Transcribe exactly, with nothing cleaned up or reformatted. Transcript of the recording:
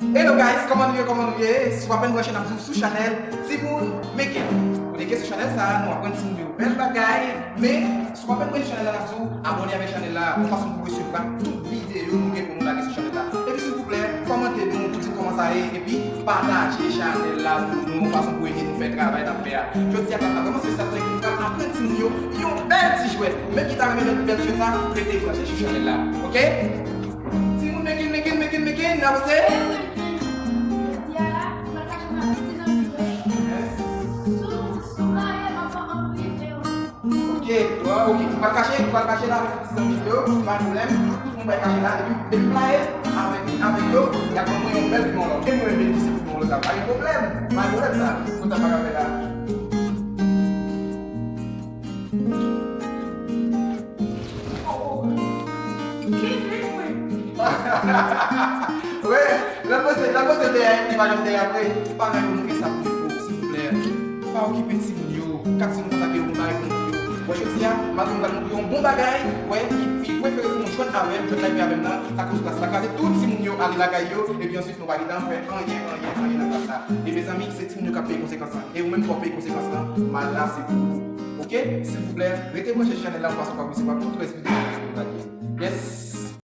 Hello guys, kòman nou ye, kòman nou ye? Si w apèn branche n ap di w sou chanèl Timoun Making. Ou teke sou chanèl sa, nou aprann timoun yo bèl bagay, men si w apèn branche chanèl la n ap di w abòne avèk chanèl la, yon fason pou w resevwa tout videyo nou gen pou nou lage sou chanèl la. Epi silvouplè, kòmante nou, pou di kòman sa ye, epi pataje chanèl la pou nou, yon fason pou ede nou fè travay n ap fè a. Jodi a klas la vrèman espesyal, nou pral aprann timoun yo yon bèl ti jwèt. Menm ki ta renmen bèl, bèl jwèt sa, rete branche sou chanèl la, oke? Timoun Making, Making, Making, Making, n avanse. Jodi a la, nou pral kache nan ti zanmi yo. Sou, sou kaye, m ap anvoye yo. Ok, ok. Ou pral kache, ou pral kache la avèk ti zanmi yo, pa gen pwoblèm. Tout, tout moun pral kache la, epi, epi m pral avèk, avèk yo, y ap ban mwen yon bèl pimon lò. Ke mwen menm ki se pimon lò sa, pa gen pwoblèm, pa gen pwoblèm sa. Konsa pa ka fè la. Kenbe mwen. Wi, lè poze, lè poze dèyè, li pa janm dèyè vre. Paran yo, montre sa pou defo, silvouplè. Pa okipe timoun yo. Kat timoun konsa ke yo konn bagay pou yo. Bon, jodi a, maten m pral montre yon bon bagay, wè, ki, ki prefere pou nou jwenn avè m, jwenn la epi avè m nan, sa koz klas la kraze, tout timoun yo ale lakay yo, epi answit nou pa gentan fè anyen, anyen, anyen nan klas la. E mezanmi, se timoun yo k ap peye konsekans lan. E ou menm tou w ap peye konsekans lan, mal la se pou ou. Oke? Silvouplè, rete branche sou chanèl la, paske w ap resevwa tout rès videyo nou lage. Yes!